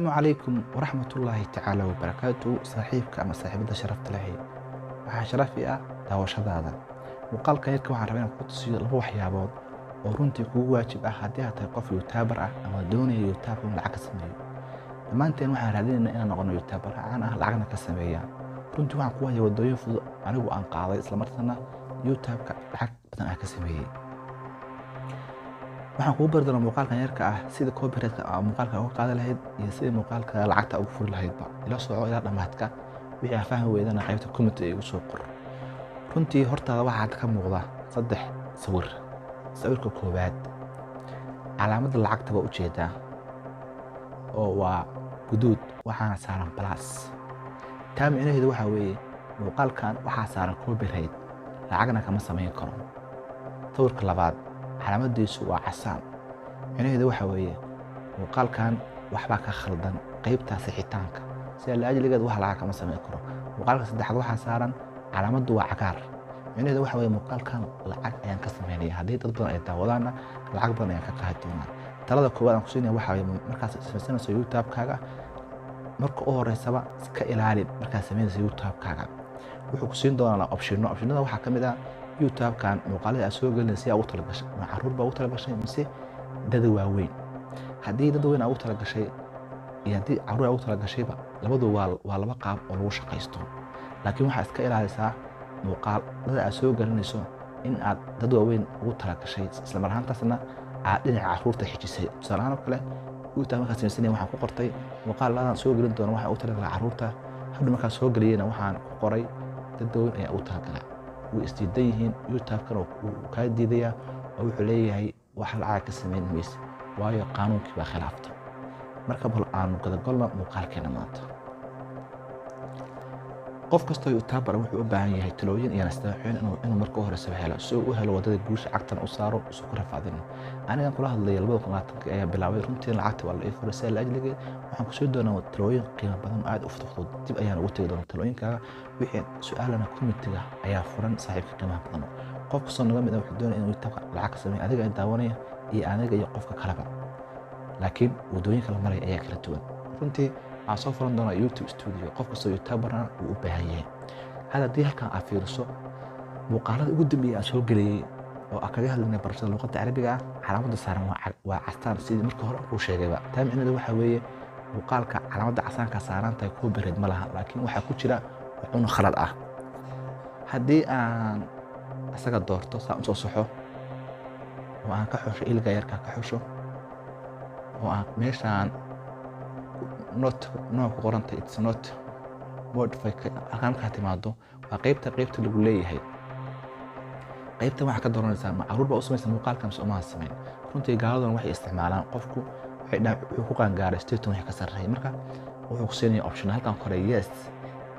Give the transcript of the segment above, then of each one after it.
Asalaamu calaykum waraxmatullaahi tacaala wabarakaatu. Saaxiibka ama saaxiibada sharafta lehi, waxaa sharaf ii ah daawashadaada muuqaalka yarka. Waxaan rabaa inaan ku tusiyo laba waxyaabood oo runtii kugu waajib ah haddii aad tahay qof YouTuber ah ama doonaya YouTube inuu lacag ka sameeyo. Dhammaanteen waxaan raadinaynaa inaan noqono YouTuber caan ah, lacagna ka sameeya. Runtii waxaan ku haya wadooyin fudud anigu aan qaaday, islamarkaana YouTube-ka lacag badan aan ka sameeyey. Waxaan kugu bari doonaa muuqaalkan yarka ah sida copyright-ka aa muuqaalka uga qaadi lahayd iyo sida muuqaalka lacagta ugu furi lahaydba. Ila soco ilaa dhammaadka. Wixii aan fahmi weydana qaybta comment igu soo qor. Runtii hortaada waxaa hadda ka muuqda saddex sawir. Sawirka koowaad calaamadda lacagta waa ujeedaa oo waa guduud, waxaana saaran plus. Taa micnaheedu waxaa weeye muuqaalkan waxaa saaran copyright, lacagna kama samayn karo. Sawirka labaad calaamadiisu waa casaan, micnaheedu waxaa weeye muuqaalkan waxbaa ka khaldan qeybta sixitaanka, sidaa laajligeed wax lacag kama samayn karo. Muuqaalka saddexaad waxaa saaran calaamaddu waa cagaar, micnaheedu waxa weeye muuqaalkan lacag ayaan ka sameynaya, haddii dad badan ay daawadaanna lacag badan ayaan ka qaadi doonaa. Talada koowaad aan kusiinaya waxaa weeye markaad samaysanayso YouTube-kaaga, marka u horeysaba iska ilaali. Markaad samaynayso YouTube-kaaga wuxuu ku siin doonaa optionno. Optionnada waxaa ka mid ah YouTube-kan muuqaalada aad soo gelinaysa yaa ugu talagashay? Ma carruur baa ugu talagashay mise dad waaweyn? Haddii dad weyn aa ugu talagashay iyo haddii carruur aa ugu talagashayba, labadu waa laba qaab oo lagu shaqaysto. Laakiin waxaa iska ilaalisaa muuqaalada aad soo gelinayso in aad dad waaweyn ugu talagashay, isla mar ahaantaasna aad dhinaca carruurta xijisay. Tusaale ahaan oo kale, YouTube markaan samaysanaya waxaan ku qortay muuqaaladan soo gelin doono waxaan ugu talagalay carruurta. Hadhow markaan soo geliyeyna waxaan ku qoray dad waaweyn ayaa ugu talagalaa. Way isdiidan yihiin. YouTube-kana wuu kaa diidayaa oo wuxuu leeyahay wax lacag ka samayn mayse, waayo qaanuunkii baa khilaaftay. Marka bal aanu gadagolno muuqaalkeena maanta. Qof kastoo YouTuber wuxuu u baahan yahay talooyin iyo nasteexooyin inuu marka u horeysaba helo si uu u helo wadada guusha, cagtana u saaro isu ku rafaadin. Anigan kula hadlaya 2020-kii ayaa bilaabay. Runtii lacagta waa la ii furay. Sidaa laajligeed waxaan kusoo doonaa talooyin qiimo badan oo aad u fudud. Dib ayaan ugu tegi doonaa talooyinkaaga. Wixii su-aalana commentiga ayaa furan. Saaxiibka qiimaha badan, qof kastoo naga mid ah wuxuu doonaya inuu YouTube lacag ka sameeyo, adiga ay daawanaya iyo aniga iyo qofka kaleba, laakiin waddooyinka la maraya ayaa kala duwan. Runtii waxaan soo furan doonaa YouTube Studio, qof kastoo YouTuberna wuu u baahan yahay. Hadda haddii halkan aad fiiriso muuqaalada ugu dambeeyay aan soo geliyey oo aan kaga hadlaynay barashada luqadda Carabiga ah, calaamadda saaran waa castaan, sidii markii hore kuu sheegayba. Taa micnaheedu waxaa weeye muuqaalka calaamadda casaanka saaran tahay copyright ma laha, laakiin waxaa ku jira wuxuuna khalad ah. Haddii aan isaga doorto, saa usoo saxo oo aan ka xusho iliga yarka ka xusho oo aan meeshaan not no ku qorantay, it's not modify, halkaan markaa timaado waa qaybta lagu leeyahay. Qaybtan waxaa ka dooranaysaa ma carruur baa u samaysa muuqaalka mise umaha samayn. Runtii gaaladuna waxay isticmaalaan qofku waxay dhahaan wuxuu ku qaangaaray 18 wixii ka sarreeya. Marka wuxuu ku siinaya option halkan kore, "Yes,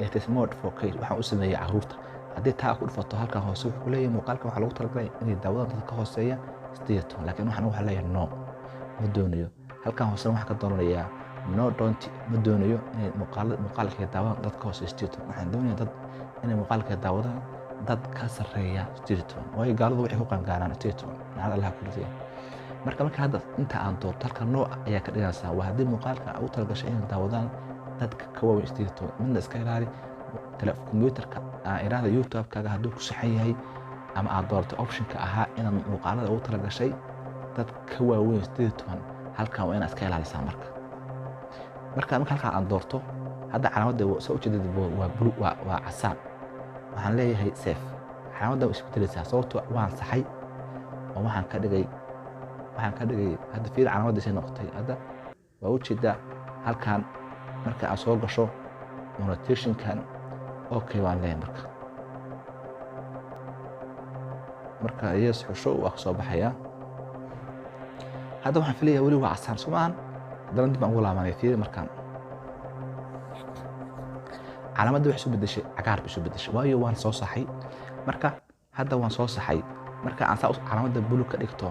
it is made for kids," waxaan u sameeyey carruurta. Haddii taa ku dhufato, halkan hoose wuxuu ku leeyahay muuqaalka waxaa lagu talagalay inay daawadaan dadka ka hooseeya 18. Laakiin waxaan leeyahay no, ma doonayo. Halkan hoose waxaan ka dooranayaa no, don't, ma doonayo inay muuqaalka daawadaan dad ka hooseeya 18. Waxaan doonayaa dad inay muuqaalka daawadaan dad ka sarreeya 18, waayo gaaladu waxay ku qaangaaraan 18, nacad Allah ku ridaya. Marka hadda inta aan doorto, halka nooc ayaa ka dhiganaysaa waa haddii muuqaalka ugu talagashay inay daawadaan dadka ka waaweyn 18. Midna iska ilaali, kombiyuutarka aan iraahda YouTube-kaaga hadduu ku saxan yahay ama aad dooratay optionka ahaa inaad muuqaalada ugu talagashay dad ka waaweyn 18, halkan waa inaad iska ilaalisaa. Marka halkan aan doorto, hadda calaamadda soo ujeedada waa blue, waa casaan. Waxaan leeyahay save. Calaamadda waa isbedelaysaa, sababtoo waan saxay oo waxaan ka dhigay. Hadda fiir calaamaddiisay noqotay. Hadda waa ujeedaa halkan marka aad soo gasho monetizationkan. Okay baan leeyahay. Marka yes xusho, waa kasoo baxayaa. Hadda waxaan filayaa weli waa casaan, soo maahan? Haddana dib baan ugu laabanaya. Fiiri, markaan calaamadda waxay isu bedeshay cagaar bay isu bedeshay, waayo waan soo saxay. Marka hadda waan soo saxay. Marka aan saa calaamadda buluug ka dhigto,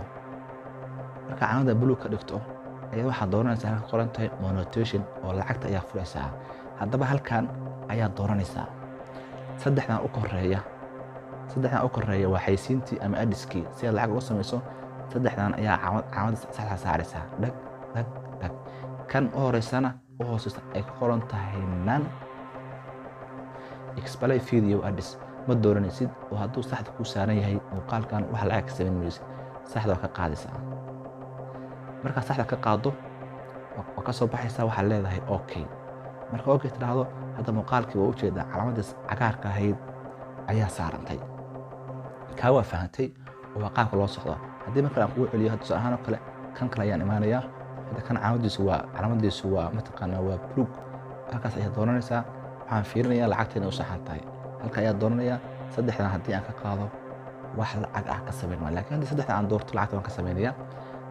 marka calaamadda buluug ka dhigto ayaa waxaad dooranaysaa halka qoran tahay monetization oo lacagta ayaa furaysaa. Haddaba halkan ayaa dooranaysaa saddexdan u koreeya. Saddexdan u koreeya waa xaysiintii ama adskii si aad lacag uga samayso. Saddexdan ayaa calaamada saxda saaraysaa, dhag dhag dhag. Kan u horeysana U hooseysa ay ku qoran tahay none display video ads ma dooranaysid, oo hadduu saxda kuu saaran yahay muuqaalkan wax lacag ka samayn maysid. Saxda waa ka qaadaysaa. Markaa saxda ka qaado, waa ka soo baxaysaa. Waxaad leedahay okay. Marka okay tidhaahdo, hadda muuqaalkii waa ujeedaa, calaamadaas cagaarka ahayd ayaa saarantay. Kaa waa fahantay oo waa qaabka loo socdo. Haddii markale aan kugu celiyo, hadda tusaale ahaan oo kale, kan kale ayaan imaanayaa. Hadda kan calaamadiisu waa mataqaanaa waa blue. Halkaas ayaad dooranaysaa. Waxaan fiirinayaa lacagta inay u saxan tahay. Halka ayaa dooranayaa. Saddexdan haddii aan ka qaado, wax lacag ah ka samayn maayo, laakiin haddii saddexdan aan doorto, lacagta waan ka samaynayaa.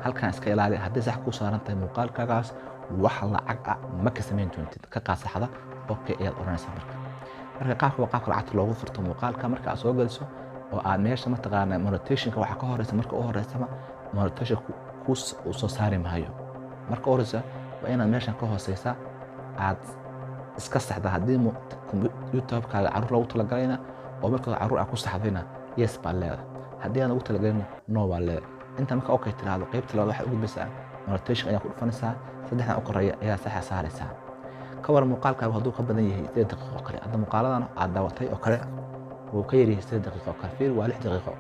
Halkan iska ilaali. Haddii sax kuu saaran tahay muuqaalkaagaas, wax lacag ah ma ka samayn doontid. Ka qaad saxda, okay ayaad oranaysaa. Marka qaabka waa qaabka lacagta loogu furto muuqaalka. Marka aad soo geliso oo aad meesha mataqaana monetization-ka waxaa ka horeysa, marka u horeysaba monetization ku uu soo saari maayo. Marka u horeysa waa inaad meeshan ka hooseysa aad iska saxda. Haddii YouTube-kaaga carruur loogu talagalayna oo marka carruur aad ku saxdayna, yes baa leedahay. Haddii aan ugu talagalina, no baa leedahay. Inta marka okay tiraahdo, qaybta labaad waxaad u gudbaysaa monetization ayaa ku dhufanaysaa. Saddexdan u koreeya ayaa saxa saaraysaa. Ka waran muuqaalkaagu hadduu ka badan yahay 8 daqiiqo oo kale? Hadda muuqaaladan aad daawatay oo kale wuu ka yaryahay 8 daqiiqo oo kale. Fiir, waa 6 daqiiqo.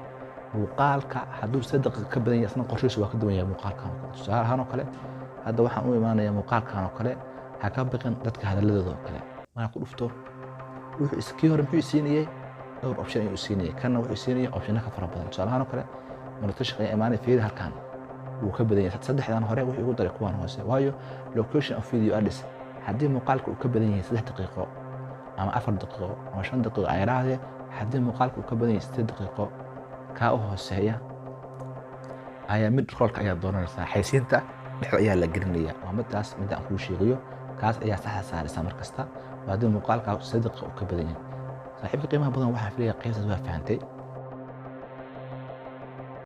Muuqaalka hadduu 8 daqiiqo ka badan yahay, isna qorshihiisu waa ka duwan yahay muuqaalkan oo kale. Tusaale ahaan oo kale, hadda waxaan u imaanayaa muuqaalkan oo kale, ha ka baqin dadka hadalladooda oo kale. Markaa ku dhufto, wuxuu kii hore muxuu siinayay? Dhowr option ayuu siinayay. Kanna wuxuu siinayay optiono ka fara badan. Tusaale ahaan oo kale, monetization ayaa imaanay. Fiiri, halkan wuu ka badan yahay saddexdan hore. Wuxuu igu daray kuwan hoose, waayo location of video ads, haddii muuqaalka uu ka badan yahay 3 daqiiqo ama 4 daqiiqo ama 5 daqiiqo ay idhaahdee, haddii muuqaalka uu ka badan yahay 8 daqiiqo, kaa u hooseeya ayaa mid roll-ka ayaa dooranaysaa. Xaysiinta dhexda ayaa la gelinaya. Waa midaas midda aan kuu sheegayo. Kaas ayaa saxda saaraysaa mar kasta, waa haddii muuqaalkaa 8 daqiiqo uu ka badan yahay. Saaxiibka qiimaha badan, waxaan filaya qaybtaas waa fahantay.